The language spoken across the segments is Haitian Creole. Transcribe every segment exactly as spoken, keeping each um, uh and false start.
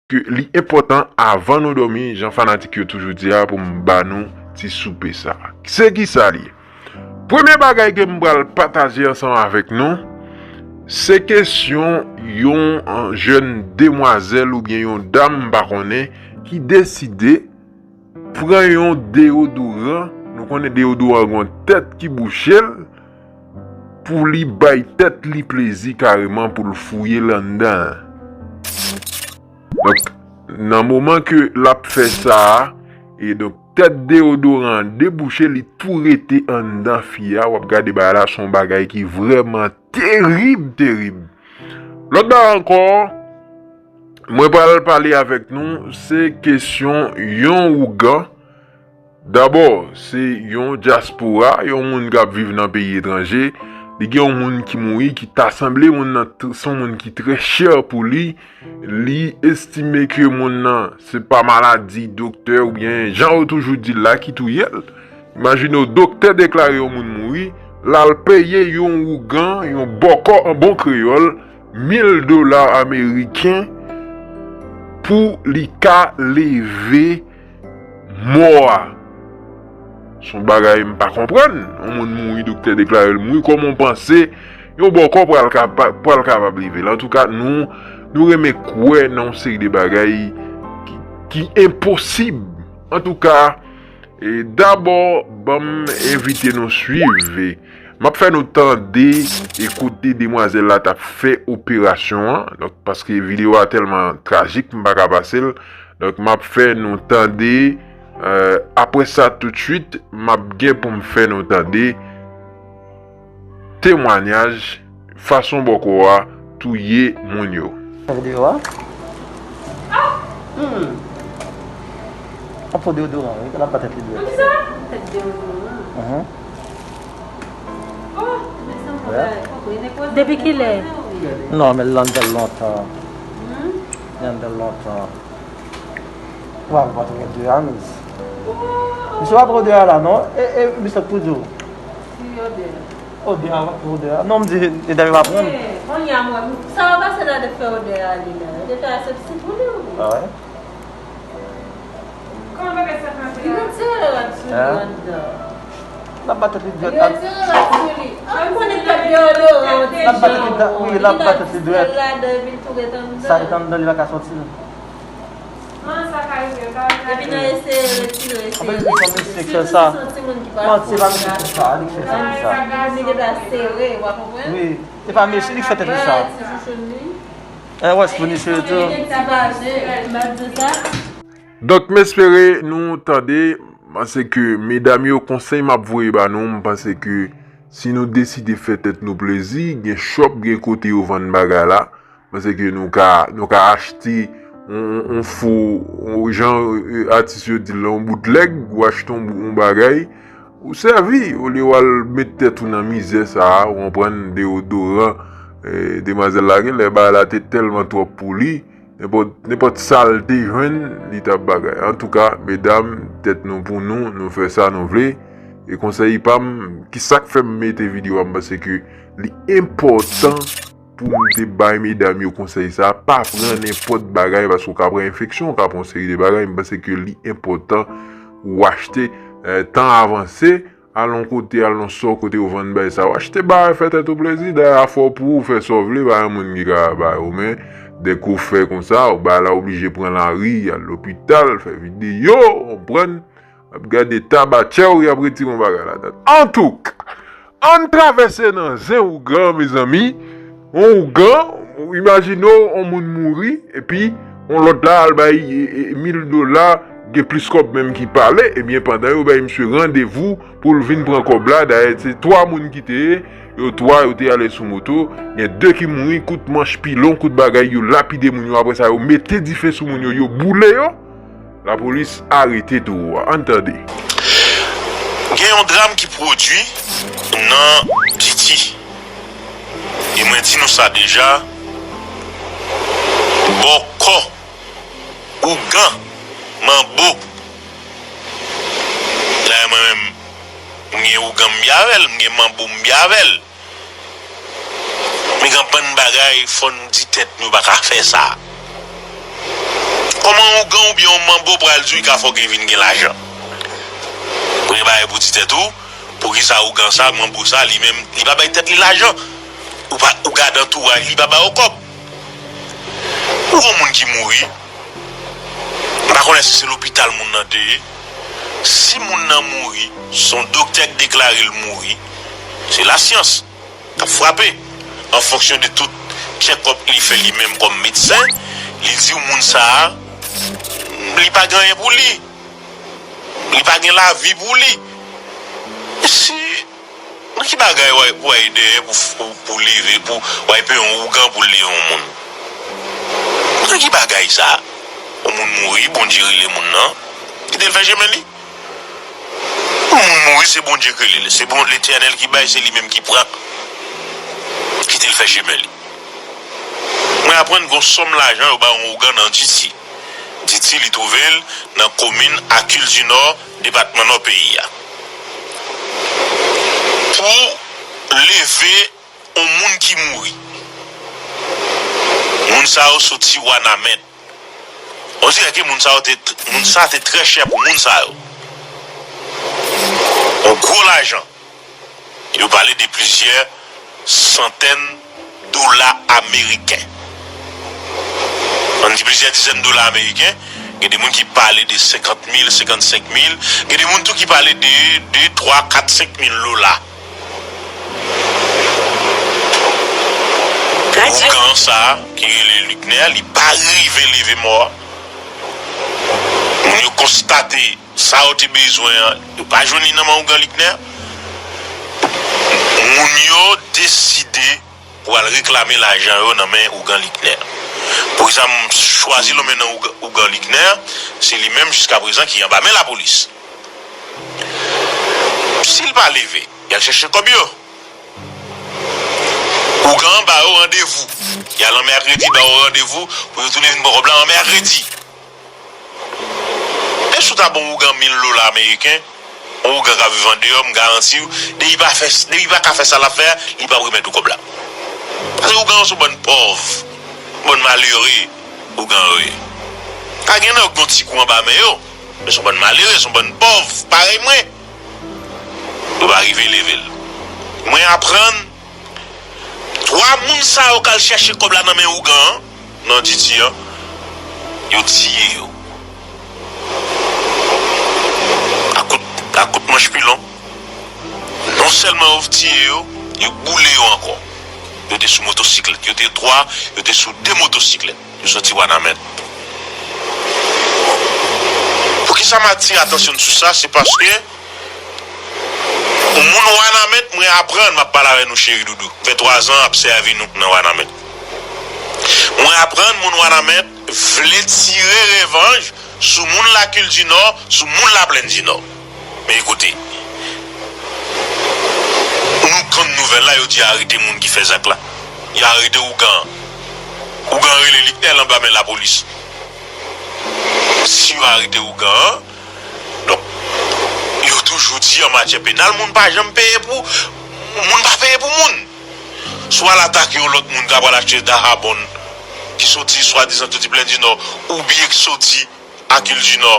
ke li enpòtan avan nou dòmi, jan fanatik yo toujou di a, pou m ba nou ti soupe sa. Se ki sa li ye? Premye bagay ke m pral pataje ansanm avèk nou, se kesyon yon, an, jèn demwazèl oubyen yon dam, m pa konnen, ki deside pran yon deyodoran. Nou konnen deyodoran gen yon tèt ki bouche l, pou li bay tèt li plezi kareman, pou l fouye l anndan. Donk, nan moman ke l ap fè sa a, e donk tèt deyodoran an debouche, li tou rete anndan fi a. W ap gade bagay la, se yon bagay ki vrèman terib, terib. Lòt bagay ankò, mwen pral pale avèk nou, se kesyon yon ougan. Dabò, se yon dyaspora, yon moun k ap viv nan peyi etranje. Li gen yon moun ki mouri, ki ta sanble moun nan t-, se yon moun ki trè chè pou li. Li estime ke moun nan, se pa maladi, doktè oubyen, jan yo toujou di l la, ki touye l. Imajine w, doktè deklare yon moun mouri, l al peye yon ougan, yon bòkò an bon kreyòl, mil dola ameriken pou li ka leve mò a. Se yon bagay m pa konprann. Yon moun mouri, doktè deklare l mouri, kòman w panse yon bòkò pral kapa-, pral kapab leve l? Antouka, nou, nou renmen kwè nan yon seri de bagay ki, ki enposib. Antouka, e dabò, ban m envite nou swiv. E m ap fè nou tande e kote demwazèl la t ap fè operasyon an. Donk, paske videyo a tèlman trajik, m pa ka pase l. Donk, m ap fè nou tande, e, apre sa, toutswit, m ap gen pou m fè nou tande temwanyaj fason bòkò a touye moun yo. Videyo a? Hmm. Ap fè deyodoran, wi, l ap ba tèt li dwèt. Kisa? Tèt deyodoran. Mhm. Oh, men se yon bagay. Depi kilè? Non, men l anndan lontan. Hmm? L anndan lontan. Wa, w pa twò dwe a, miss. Misye pa pran odè a la, non. E, e, misye tou di w. Ki odè? Odè a, pa pran odè a. Non, m di, e dèyè pa pran. Eh, kounye a, mwen, sa w pase la de fè odè a li la. Yo te fè asepsi pou li, wi. Ah, wè? Kòman bagay sa fè? Li retire rad sou li anndan. L ap ba tèt li dwèt. Li retire rad sou li. Ah, m konnen tèt deyodoran an ti jan. L ap ba tèt li dwèt, wi, l ap ba tèt li dwèt. Li met sèl ladan, epi l tou ret anndan. Sa ret anndan, li pa ka sòti l. Epi nan eseye retire, eseye retire. Sitou si se yon timoun ki pa fò. Non, se pa mesye sa, li ki fè tèt li sa. Li gentan sere, w a konprann? Wi, se pa mesye li ki fè tèt li sa. Bagay ti chouchoun li. Eh, wè, se pou mesye yo tou. Li gen ti vajen, m ap di sa. Donk, m espere nou tande, paske medam yo, konsèy m ap voye ba nou, m panse ke si nou deside fè tèt nou plezi, gen chòp, gen kote yo vann bagay la. Paske nou ka, nou ka achte yon, yon, yon fo, yon, jan, e, atis yo di l la, yon boutlèg, ou achte yon, yon bagay, ou sèvi, olye w al met tèt ou nan mizè sa a, ou konprann, deyodoran, e, demwazèl la gen lè bagay la te tèlman twòp pou li, nenpòt, nenpòt sa l te jwenn, li t ap bagay. Antouka, medam, tèt nou pou nou, nou fè sa nou vle. E konsèy pa m, ki sa k fè m mete videyo a, m panse ke li enpòtan pou m te bay medam yo konsèy sa, pa pran nenpòt bagay, paske w ka pran enfeksyon, w ka pran yon seri de bagay, m panse ke li enpòtan ou achte, eh, tan avanse, al yon kote, al yon sò kote yo vann bagay sa, ou achte bagay, fè tèt ou plezi, dayè afè w pou ou, fè sa w vle, pa gen moun ki ka ba ou, men dèk ou fè konsa, ou bagay la oblije pran lari, al lopital, fè videyo, konprann? Ap gade tabatchè w, y ap retire yon bagay ladan. Antouka, ann travèse nan zen ougan, mezanmi. Yon ougan, imajine w, yon moun mouri, epi yon lòt la al bay, e, e, mil dola, gen plis kòb menm ki pale, ebyen, pandan yo bay misye randevou pou l vin pran kòb la, dayè, se twa moun ki te ye, yo twa, yo te ale sou moto, gen de ki mouri, kout manch pilon, kout bagay, yo lapide moun yo, apre sa, yo mete dife sou moun yo, yo boule yo. Lapolis arete towo a. Ann tande. Gen yon dram ki pwodui nan Piti. E mwen di nou sa deja, bòkò, ougan, manbo. Dayè mwen menm, m gen ougan m byen avè l, m gen manbo m byen avè l. Men gen bann bagay, fò n di tèt nou pa ka fè sa. oubyen yon manbo pral di w li ka fè w gen vin gen lajan. Premye bagay pou di tèt ou, poukisa ougan sa, manbo sa, li menm, li pa bay tèt li lajan? Ou pa, ou gade antouraj li pa ba w kòb. Ou wè yon moun ki mouri, m pa konnen si se lopital moun nan te ye. Si moun nan mouri, se yon doktè k deklare l mouri, se lasyans k ap frape. An fonksyon de tout tchèkòp li fè li menm kòm medsen, li di w moun sa a, li pa gen anyen pou li. Li pa gen lavi pou li. Si, nan ki bagay w a, w a ye dèyè pou, pou, pou leve, pou w a peye yon ougan pou l leve yon moun? Nan ki bagay sa? Yon moun mouri, Bondye rele moun nan, kite l fè chemen li. Yon moun mouri, se Bondye k rele l. Se bon, Letènèl ki bay, se li menm ki pran. Kite l fè chemen li. Mwen aprann gon sòm lajan yo ba yon ougan nan Diti. Diti li twouve l nan komin Akil di Nò, depatman Nò peyi a. Pou leve yon moun ki mouri. Moun sa yo soti Wanament. On dirè ke moun sa yo te, moun sa te trè chè pou moun sa yo. On gwo lajan. Yo pale de plizyè santèn dola ameriken. Ann di plizyè dizèn dola ameriken. Gen de moun ki pale de senkant mil, senkannsenk mil. Gen de moun tou ki pale de de, twa, kat, senk mil dola. Ougan sa a, ki rele Liknè, li pa rive leve mò a. Moun yo konstate sa yo te bezwen an, yo pa jwenn li nan men ougan Liknè. Moun yo deside pou al reklame lajan yo nan men ougan Liknè. Poukisa m chwazi lonmen nan ougan, ougan Liknè? Se li menm jiskaprezan ki anba men lapolis. Si l pa leve, y al chèche kòb yo. Ougan an ba yo randevou. Y al an mèkredi, ba yo randevou pou yo tounen vin pran kòb la an mèkredi. E si w ta ba yon ougan mil dola ameriken, yon ougan k ap viv andeyò, m garanti w, depi pa fè, depi pa ka fè sa l ap fè a, li p ap remèt ou kòb la. Paske ougan yo se yon bann pòv, yon bann malere, ougan yo ye. Ka gen nan yo ki gen yon ti kou anba men yo, men se yon bann malere, se yon bann pòv, parèy mwen. Yo pa rive leve l. Mwen aprann, twa moun sa yo k al chèche kòb la nan men ougan an, nan Diti an, yo tiye yo. A kout, a kout manch pilon. Non sèlman yo tiye yo, yo boule yo ankò. Yo te sou motosiklèt. Yo te twa, yo te sou de motosiklèt. Yo soti Wanament. Poukisa m atire atansyon n sou sa? Se paske moun Wanament, mwen aprann, m ap pale avè nou, cheri doudou. M fè twa zan ap sèvi nou nan Wanament. Mwen aprann moun Wanament vle tire revanj sou moun Lakil di Nò, sou moun Laplèn di Nò. Men ekoute, nou konn nouvèl la, yo di arete moun ki fè zak la. Yo arete ougan an. Ougan an rele Liknè, l anba men lapolis. Si yo arete ougan an, donk, yo toujou di an matyè penal, moun pa janm peye pou, moun pa peye pou moun. Si w al atake yon lòt moun k ap al achte Dajabon, ki soti swadizan soti Plèn di Nò, oubyen ki soti Akil di Nò,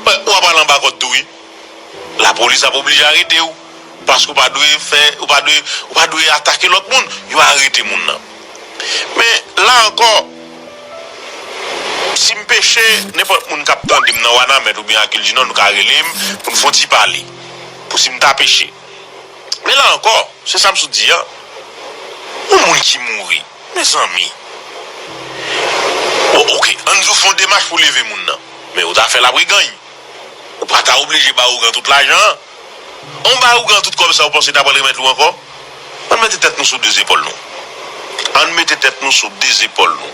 w ap al anba kòd tou wi. Lapolis ap oblije arete w. Paske w pa dwe fè, ou pa dwe, ou pa dwe atake lòt moun. Yo arete moun nan. Men, la ankò, si m peche, nenpòt moun k ap tande m nan Wanament oubyen Akil di Nò, nou ka rele m pou n fè yon ti pale. Pou si m ta peche. Men la ankò, se sa m sot di a. Yon moun ki mouri. Mezanmi. Bon, oke, ann di w fè yon demach pou leve moun nan. Men ou ta fè l apre ganny. Ou pa ta oblije ba ougan tout lajan an. An ba ougan tout kòb sa, ou panse ta pral remèt ou ankò? Ann mete tèt nou sou de zepòl nou. Ann mete tèt nou sou de zepòl nou.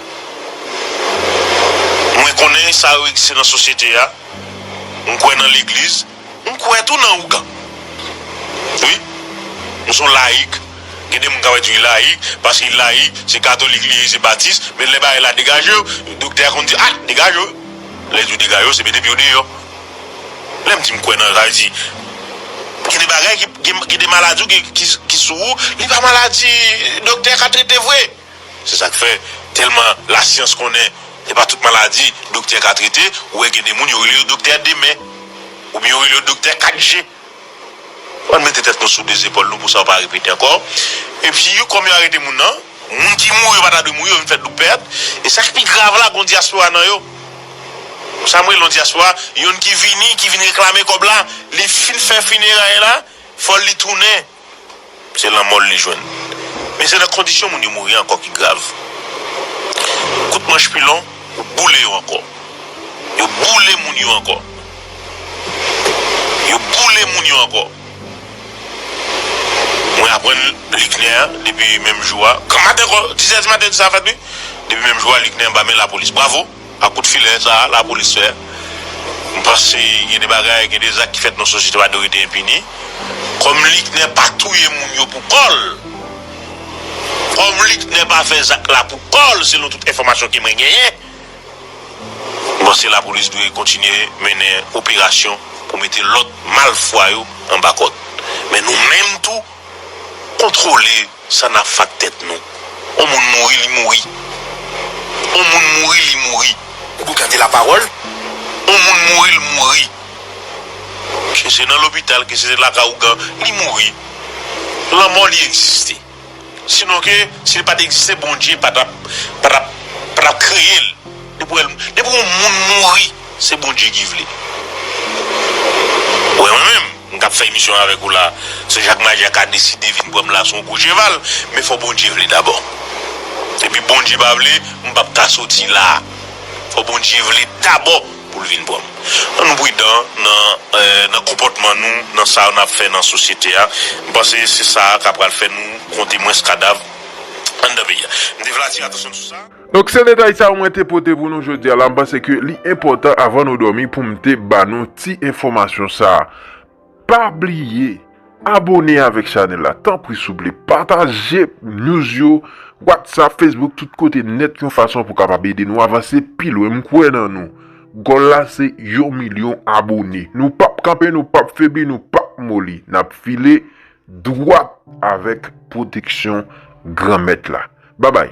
Mwen konnen sa yo egziste nan sosyete a. M kwè nan legliz. M kwè tou nan ougan. Wi. M se yon layik. Gen de moun k ap di layik, paske layik, se katolik li ye, se batis, men lè bagay la degaje w, doktè a konn di, ah, degaje w. Lè l di w degaje w, se mete pye w deyò. Lè m di m kwè nan, sa vle di, gen de bagay ki, gen, gen de maladi ki, ki, ki sou ou, li pa maladi doktè ka trete vre. Se sa k fè, tèlman lasyans konnen Se pa tout maladi doktè ka trete. Ou wè gen de moun yo rele yo doktè de men, oubyen yo rele yo doktè kat je. Ann mete tèt nou sou de zepòl nou pou sa pa repete ankò. Epi, kòm yo arete moun nan, moun ki mouri yo pa ta dwe mouri, yo vin fè doub pèt. E sa k pi grav la, gon dyaspora nan yo. Sa m rele yon dyaspora, youn ki vini, ki vin reklame kòb la, li fin fè fineray la, fò l li tounen. Se lanmò l li jwenn. Men se nan kondisyon moun yo mouri ankò ki grav. Kout manch pilon, ou boule yo ankò. Yo boule moun yo ankò. Yo boule moun yo ankò. Mwen aprann Liknè depi menm jou a. Granmaten ankò, dis è di maten, di sa fèt, wi. Depi menm jou a, Liknè anba men lapolis. Bravo! A kout filè sa, lapolis fè. M panse gen de bagay, gen de zak ki fèt nan sosyete pa dwe rete enpini. Kòm Liknè pa touye moun yo pou kò l, kòm Liknè pa fè zak la pou kò l, selon tout enfòmasyon ke mwen genyen, m panse lapolis dwe kontinye mennen operasyon pou mete lòt malfwa yo anba kòd. Men nou menm tou, kontwole sa n ap fè ak tèt nou. On moun mouri, li mouri. On moun mouri, li mouri. Ou gade lapawòl. On moun mouri, l mouri. Ke se nan lopital, ke se lakay ougan, li mouri. Lanmò, li egziste. Sinon ke, si li pa t egziste, Bondye pa t ap, pa t ap, pa t ap kreye l. Depi w wè l, depi yon moun mouri, se Bondye ki vle. Ou wè mwen menm, m k ap fè emisyon avèk ou la, se Jacques Magia ka deside vin pran m la sou yon gwo cheval, men fò Bondye vle dabò. Epi Bondye pa vle, m p ap ka soti la. Fò Bondye vle dabò pou l vin pran m. Ann nou pridan nan, eh, nan konpòtman nou, nan sa n ap fè nan sosyete a. M panse se sa k ap pral fè nou konte mwens kadav anndan peyi a. M te vle atire atansyon sou sa. Donk, se detay sa yo mwen te pote pou nou jodi a la. M panse ke li enpòtan avan nou dòmi pou m te ba nou ti enfòmasyon sa a. Pa bliye, abòne avèk chanèl la. Tanpri, souple, pataje news yo, WhatsApp, Facebook, tout kote nèt yon fason pou kapab ede nou avanse pi lwen. M kwè nan nou. Gòl la se yon milyon abòne. Nou p ap kanpe, nou p ap febli, nou p ap moli. N ap file dwat avèk pwoteksyon Granmèt la. Babay.